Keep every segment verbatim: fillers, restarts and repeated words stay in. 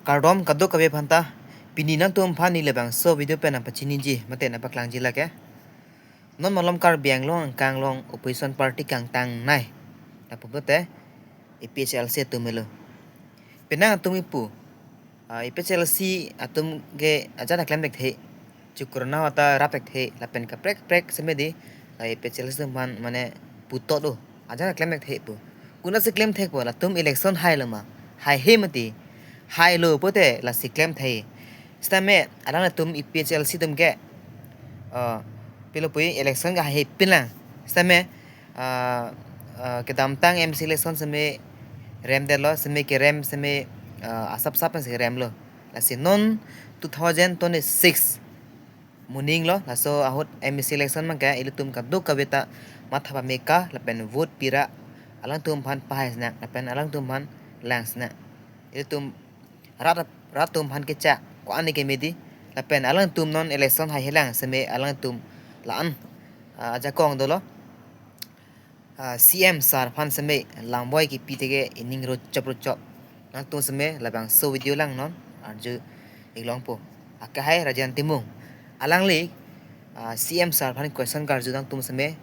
Kardom kadokave aphanta, pini nangtum aphan neli labangso video pen nangpachiniji mate nangpaklangji lake. Non malom Karbi Anglong angkang along opposition party kangtangnei, lapu pulote A P H L C atum helo. Penang atum kipu, ah, A P H L C atum ke ajat aklem thekthe, chukrona vata rap thekthe, lapen kaprek kaprek seme dei, la A P H L C atum aphan mane puthot do, ajat aklem thekthe pu. Konatsi klem thekpo, latum election hailo ma? Haihe mati. Hailo pulote lasi klem thekthedetji. Sitame alangtum A P H L C atum ke, ah, pilo pulote election ke haihepin lang. Sitame, ah, ah, kedamtang M C election seme remdetlo, seme kerem seme, ah, asap sap si remlo. Lasi non two thousand twenty-six moning lo, laso ahut M C election abangke ilitum kadokave ta matha pameka lapen vote pira, alangtum aphan pahai sinang lapen alangtum aphan lang sinang. Ilitum rat, rat atum aphan kecha ko-an ke medi, lapen alangtum non election haihelang seme alangtum la-an, ah, ajakong dolo. Ah, C M sir aphan seme langboi kipi teke ining rochop rochop. Nangtum seme labangso video langnon arju iklongpo. Akehai Rajan Timung. Alangli, ah, C M sir aphan question karju nangtum seme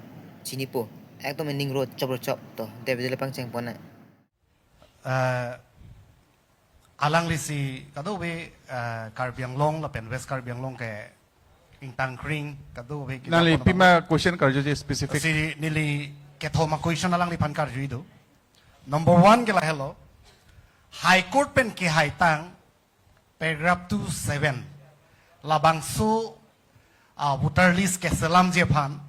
chinipo. Ekdom ining rochop rochop to. Dei video le pangcheng pon nang. Eh, alangli si kadokave, eh, Karbi Anglong lapen West Karbi Anglong ke ingtang kring kadokave kita Nangli pon pima abang. Question karjuji specific. Si neli kethom a-question alangliphan karju do. Number one ke lahelo. High Court pen kehaitang paragraph two seven. Labangso, ah, voter list keselamji aphan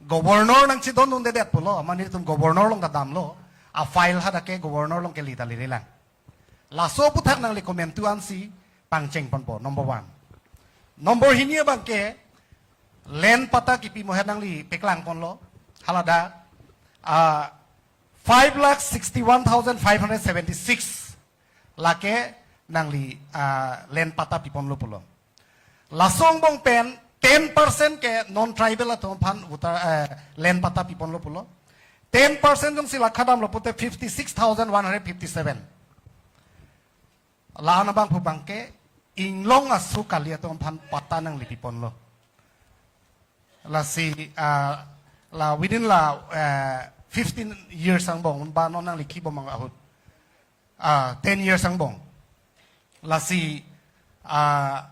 Governor nangchedondundedet pulo, mane itum Governor along ta damlo, a-file hadak ke Governor along kele ta lele lang. Laso aputhak nangli komantu ansi pangcheng ponpo, number one. Number hini abangke land patta kipi amohet nangli paklang ponlo, haladak, ah, five lakh sixty-one thousand five hundred seventy-six lake nangli, ah, land patta piponlo pulo. Laso angbong pen ten percent ke non-tribal atum aphan voter, eh, land patta piponlo pulo. Ten percent jongsi lakha damlo pulote fifty-six thousand one hundred fifty-seven. La-an abang pu abangke inglong aso kali atum aphan patta nangli piponlo. Lasi, ah, la within la, eh, fifteen years angbong, ba non nangli kibom ahut. Ah, ten years angbong. Lasi, ah,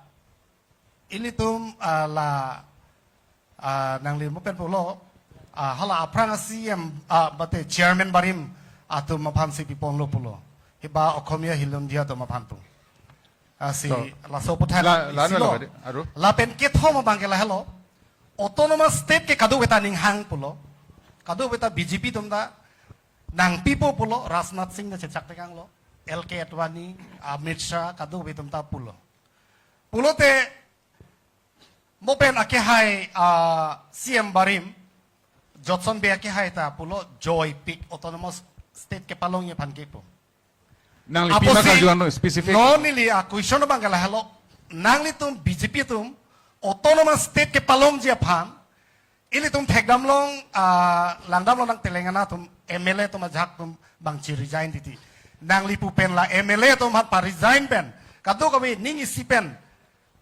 ilitum, ah, la, ah, nangli mo pen pulo, ah, hala aphrang a-C M, ah, mate chairman barim atum aphansi piponlo pulo. Hiba Okhomia hilondia atum aphan pu. Ah, si So, laso aputhak la, la, isi lo. Anu lo, aru? Lapen kethom abangke lahelo. Autonomous state ke kadokave ta ninghang pulo. Kadokave ta B J P atum ta nangpipo pulo, Rajnath Singh ta chechak tekanglo, L K Advani, Amit Shah, kadokave atum ta pulo. Pulote mo pen akehai, ah, C M barim, Johnson Bey akehai ta pulo joipik autonomous state kepalongji aphan kipu. Nangli pima Apotsi karjuan no specific. Non neli a-question abangke lahelo. Nanglitum B J P atum autonomous state kepalongji aphan ilitum thekdam long, ah, langdam lonang Telangana atum M L A atum ajahak atum abang chi-resign titi. Nangli pu pen la M L A atum aphan pa-resign pen kadokave ning isi pen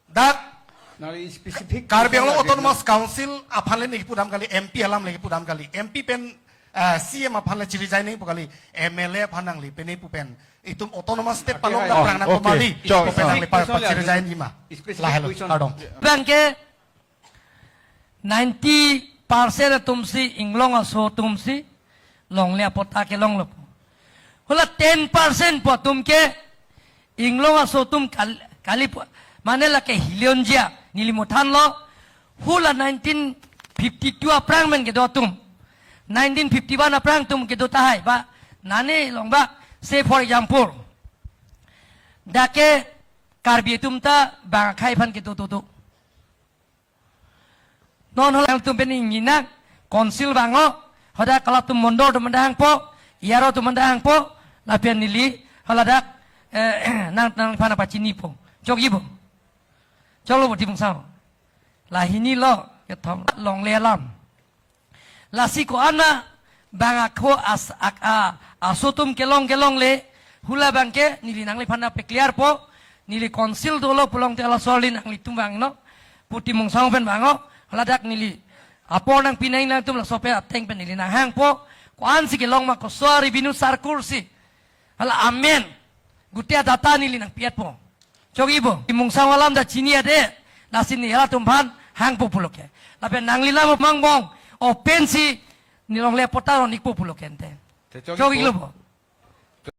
dak Nangli specific Karbi Anglong question Autonomous Council aphan le nangpudam kali, M P alam le pudam kali, M P pen, eh, C M aphan le chi-resign nangpu kali, M L A aphan nangli pene pu pen itum autonomous state Okay, palong hai. Dam prang nang Okay. Kumali, Chok. Itum pen nangli pa, Specific question pa-chi-resign le. Ima. Specific Lahelo, question. Kardom. Abangke ninety percent atumsi inglong aso atumsi longle apatta kelonglo pu. Hala ten percent pu atum ke inglong aso atum kal-, kali pu, mane lake hilonjia, neli mo thanlo. Hala nineteen fifty-two aphrang pen kedo atum, nineteen fifty-one aphrang atum kedo tahai ba, nane long ba, say for example, dak ke Karbi atum ta bang akhei aphan kedo do do. Non hala atum pen ingni nang, council vanglo, hadak halatum mondol atum mandang po, E R O atum mandang po, lapen neli haladak, eh, nang, nangphan pachinipo. Chokji bo. Choklo bo Timung Sar. La hini lo, kethom longle alam. Lasi ko-an ma bang ako as-, ak-, a, aso atum kelong kelongle, hala abangke neli nangliphan pe-clear po, Neli council dolo pulote laso arni nanglitum vangnon. Pu Timungsong pen vangnon. Haladak neli apor nangpi nangji, nangtum laso pen ateng pen neli nanghangpo. Ko-ansi kelong ma, koso a-revenue circle si. Hala amen. Gute a-data neli nangpi-etpo. Chokji bo. Timungsong alam ta chini ade. Lasi neli halatum aphan hangpo pulo ke. Lapen nangli lam mangbong open si neli longle patta ron-ikpo pulo ke ante. Te chokji, chokji bo. Lo bo.